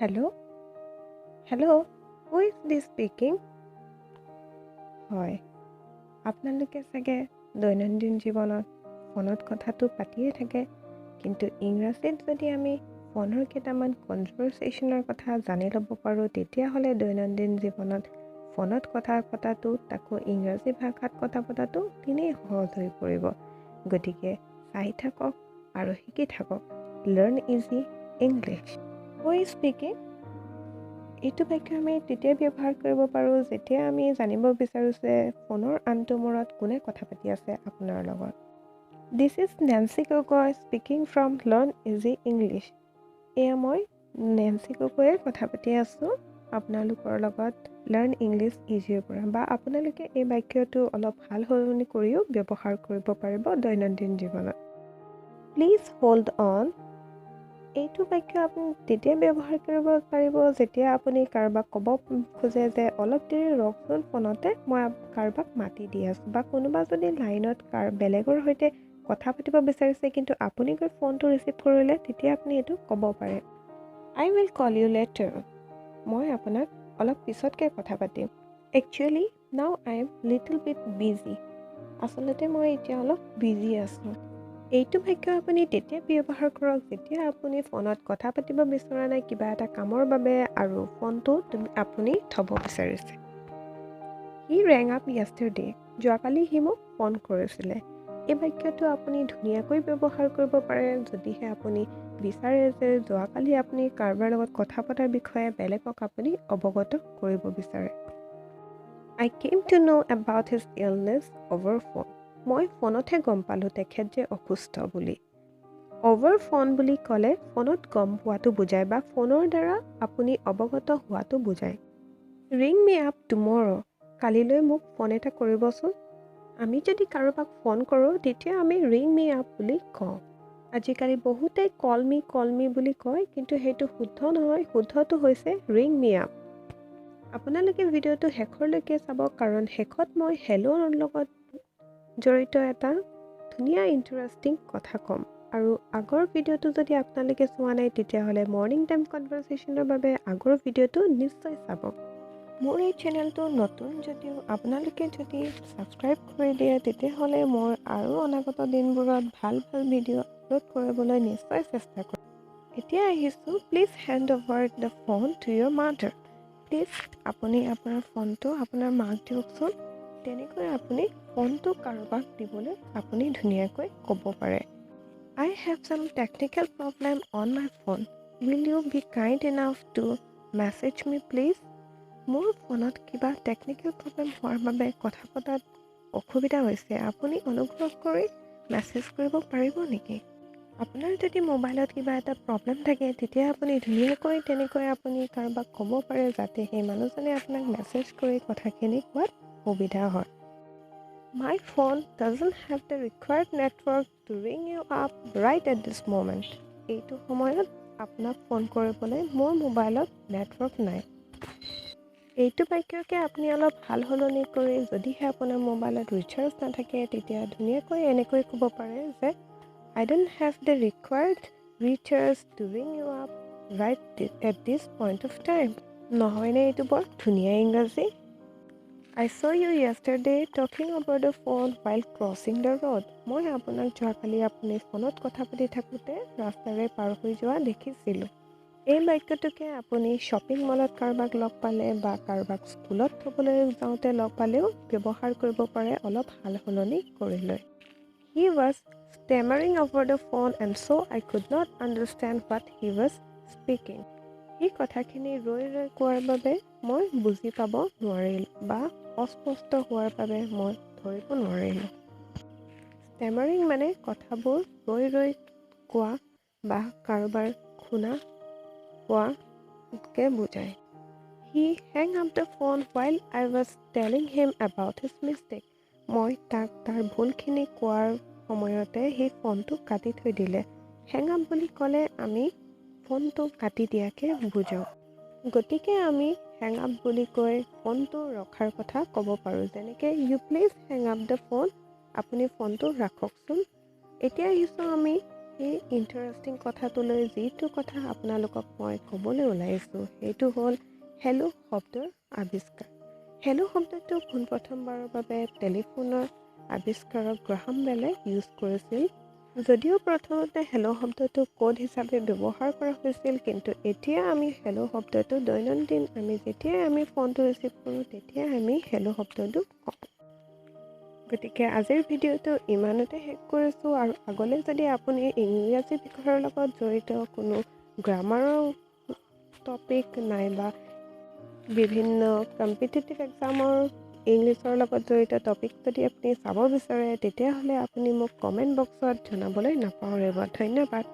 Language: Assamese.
Hello, hello, who is this speaking? হয়, আপোনালোকে চাগে দৈনন্দিন জীৱনত ফোনত কথাটো পাতিয়ে থাকে, কিন্তু ইংৰাজীত যদি আমি ফোনৰ কেইটামান কনভাৰচেশ্যনৰ কথা জানি ল'ব পাৰোঁ, তেতিয়াহ'লে দৈনন্দিন জীৱনত ফোনত কথা পতাটো, তাকো ইংৰাজী ভাষাত কথা পতাটো তেনেই সহজ হৈ পৰিব। গতিকে চাই থাকক আৰু শিকি থাকক। Learn easy English. Who is speaking? এইটো বাক্য আমি তেতিয়াই ব্যৱহাৰ কৰিব পাৰোঁ যেতিয়া আমি জানিব বিচাৰোঁ যে ফোনৰ আনটো মূৰত কোনে কথা পাতি আছে আপোনাৰ লগত। This is Nancy Gogoi speaking from Learn Easy English. এয়া মই নেন্সি গগৈয়ে কথা পাতি আছোঁ আপোনালোকৰ লগত লাৰ্ণ ইংলিছ ইজিৰ পৰা। বা আপোনালোকে এই বাক্যটো অলপ সাল সলনি কৰিও ব্যৱহাৰ কৰিব পাৰিব দৈনন্দিন জীৱনত। Please hold on. এইটো বাক্য আপুনি তেতিয়া ব্যৱহাৰ কৰিব পাৰিব যেতিয়া আপুনি কাৰোবাক ক'ব খোজে যে অলপ দেৰি ৰখচোন ফোনতে, মই কাৰোবাক মাতি দি আছোঁ। বা কোনোবা যদি লাইনত বেলেগৰ সৈতে কথা পাতিব বিচাৰিছে কিন্তু আপুনি গৈ ফোনটো ৰিচিভ কৰিলে, তেতিয়া আপুনি এইটো ক'ব পাৰে। I will call you later. মই আপোনাক অলপ পিছতকৈ কথা পাতিম। Actually now I am little bit busy. আচলতে মই এতিয়া অলপ বিজি আছোঁ। এইটো বাক্য আপুনি তেতিয়া ব্যৱহাৰ কৰক যেতিয়া আপুনি ফোনত কথা পাতিব বিচৰা নাই কিবা এটা কামৰ বাবে আৰু ফোনটো আপুনি থ'ব বিচাৰিছে। He rang up yesterday. যোৱাকালি সি মোক ফোন কৰিছিলে। এই বাক্যটো আপুনি ধুনীয়াকৈ ব্যৱহাৰ কৰিব পাৰে যদিহে আপুনি বিচাৰে যে যোৱাকালি আপুনি কাৰোবাৰ লগত কথা পতাৰ বিষয়ে বেলেগক আপুনি অৱগত কৰিব বিচাৰে। I came to know about his illness over phone. মই ফোনতহে গম পালোঁ তেখেত যে অসুস্থ বুলি। অভাৰ ফোন বুলি ক'লে ফোনত গম পোৱাটো বুজায় বা ফোনৰ দ্বাৰা আপুনি অৱগত হোৱাটো বুজায়। Ring me up tomorrow. কালিলৈ মোক ফোন এটা কৰিবচোন। আমি যদি কাৰোবাক ফোন কৰোঁ তেতিয়া আমি ৰিং মি আপ বুলি কওঁ। আজিকালি বহুতেই কল মি কল মি বুলি কয়, কিন্তু সেইটো শুদ্ধ নহয়। শুদ্ধটো হৈছে ৰিং মি আপ। আপোনালোকে ভিডিঅ'টো শেষৰলৈকে চাব, কাৰণ শেষত মই হেল্ল'ৰ লগত জড়িত এটা ধুনীয়া ইণ্টাৰেষ্টিং কথা ক'ম। আৰু আগৰ ভিডিঅ'টো যদি আপোনালোকে চোৱা নাই, তেতিয়াহ'লে মৰ্ণিং টাইম কনভাৰচেশ্যনৰ বাবে আগৰ ভিডিঅ'টো নিশ্চয় চাব। মোৰ এই চেনেলটো নতুন যদিও আপোনালোকে যদি ছাবস্ক্ৰাইব কৰি দিয়ে, তেতিয়াহ'লে মোৰ আৰু অনাগত দিনবোৰত ভাল ভাল ভিডিঅ' আপলোড কৰিবলৈ নিশ্চয় চেষ্টা কৰিম। এতিয়া আহিছোঁ, please hand over the phone to your mother. Please আপুনি আপোনাৰ ফোনটো আপোনাৰ মাক দিয়কচোন। তেনেকৈ আপুনি ফোনটো কাৰোবাক দিবলৈ আপুনি ধুনীয়াকৈ ক'ব পাৰে। I have some technical problem on my phone. Will you be kind enough to message me, please? মোৰ ফোনত কিবা টেকনিকেল প্ৰব্লেম হোৱাৰ বাবে কথা পতাত অসুবিধা হৈছে, আপুনি অনুগ্ৰহ কৰি মেছেজ কৰিব পাৰিব নেকি? আপোনাৰ যদি মোবাইলত কিবা এটা প্ৰব্লেম থাকে, তেতিয়া আপুনি ধুনীয়াকৈ তেনেকৈ আপুনি কাৰোবাক ক'ব পাৰে যাতে সেই মানুহজনে আপোনাক মেছেজ কৰি কথাখিনি কোৱাত সুবিধা হয়। My phone doesn't have the required network to ring you up right at this moment. এইটো সময়ত আপোনাক ফোন কৰিবলৈ মোৰ মোবাইলত নেটৱৰ্ক নাই। এইটো বাক্যকে আপুনি অলপ সাল সলনি কৰি যদিহে আপোনাৰ মোবাইলত ৰিচাৰ্জ নাথাকে, তেতিয়া ধুনীয়াকৈ এনেকৈ ক'ব পাৰে যে I don't have the required recharge to ring you up right at this point of time. নহয়নে এইটো বৰ ধুনীয়া ইংৰাজী? I saw you yesterday talking over the phone while crossing the road. মই আপোনাক যোৱাকালি আপুনি ফোনত কথা পাতি থাকোঁতে ৰাস্তাৰে পাৰ হৈ যোৱা দেখিছিলোঁ। এই বাক্যটোকে আপুনি শ্বপিং মলত কাৰোবাক লগ পালে বা কাৰোবাক স্কুলত থ'বলৈ যাওঁতে লগ পালেও ব্যৱহাৰ কৰিব পাৰে অলপ সাল সলনি কৰি লৈ। He was stammering over the phone and so I could not understand what he was speaking. সি কথাখিনি ৰৈ ৰৈ কোৱাৰ বাবে মই বুজি পাব নোৱাৰিলোঁ বা অস্পষ্ট হোৱাৰ বাবে মই ধৰিব নোৱাৰিলোঁ। ষ্টেমাৰিং মানে কথাবোৰ ৰৈ ৰৈ কোৱা বা কাৰোবাৰ শুনা পোৱাকে বুজায়। He hang up the phone while I was telling him about his mistake. মই তাক তাৰ ভুলখিনি কোৱাৰ সময়তে সি ফোনটো কাটি থৈ দিলে। হেং আপ বুলি ক'লে আমি ফোনটো কাটি দিয়াকে বুজাওঁ। গতিকে আমি হেং আপ বুলি কৈ ফোনটো ৰখাৰ কথা ক'ব পাৰোঁ, যেনেকৈ you please hang up the phone. আপুনি ফোনটো ৰাখকচোন। এতিয়া আহিছোঁ আমি সেই ইণ্টাৰেষ্টিং কথাটোলৈ, যিটো কথা আপোনালোকক মই ক'বলৈ ওলাইছোঁ, সেইটো হ'ল হেল্ল' শব্দৰ আৱিষ্কাৰ। হেল্ল' শব্দটো পোনপ্ৰথমবাৰৰ বাবে টেলিফোনৰ আৱিষ্কাৰক গ্ৰাহাম বেলে ইউজ কৰিছিল। যদিও প্ৰথমতে হেল্ল' শব্দটো ক'ড হিচাপে ব্যৱহাৰ কৰা হৈছিল, কিন্তু এতিয়া আমি হেল্ল' শব্দটো দৈনন্দিন আমি যেতিয়াই আমি ফোনটো ৰিচিভ কৰোঁ, তেতিয়াই আমি হেল্ল' শব্দটো কওঁ। গতিকে আজিৰ ভিডিঅ'টো ইমানতে শেষ কৰিছোঁ আৰু আগলৈ যদি আপুনি ইংৰাজী বিষয়ৰ লগত জড়িত কোনো গ্ৰামাৰৰ টপিক নাইবা বিভিন্ন কম্পিটিটিভ এক্সামৰ ইংলিছৰ লগত জড়িত টপিক যদি আপুনি চাব বিচাৰে, তেতিয়াহ'লে আপুনি মোক কমেণ্ট বক্সত জনাবলৈ নাপাহৰিব। ধন্যবাদ।